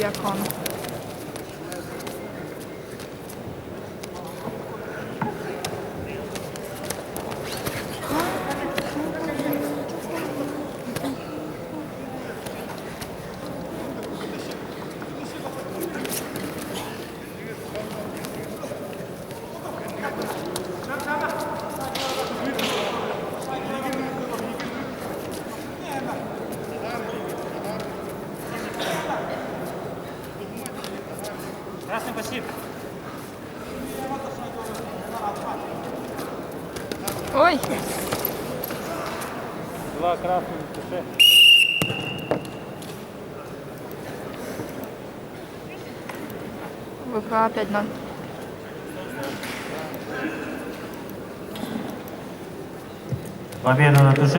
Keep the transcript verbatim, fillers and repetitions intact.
Якон. Красный пассив. Ой. Два красных, туше. ВХ пять ноль. Победу на туше.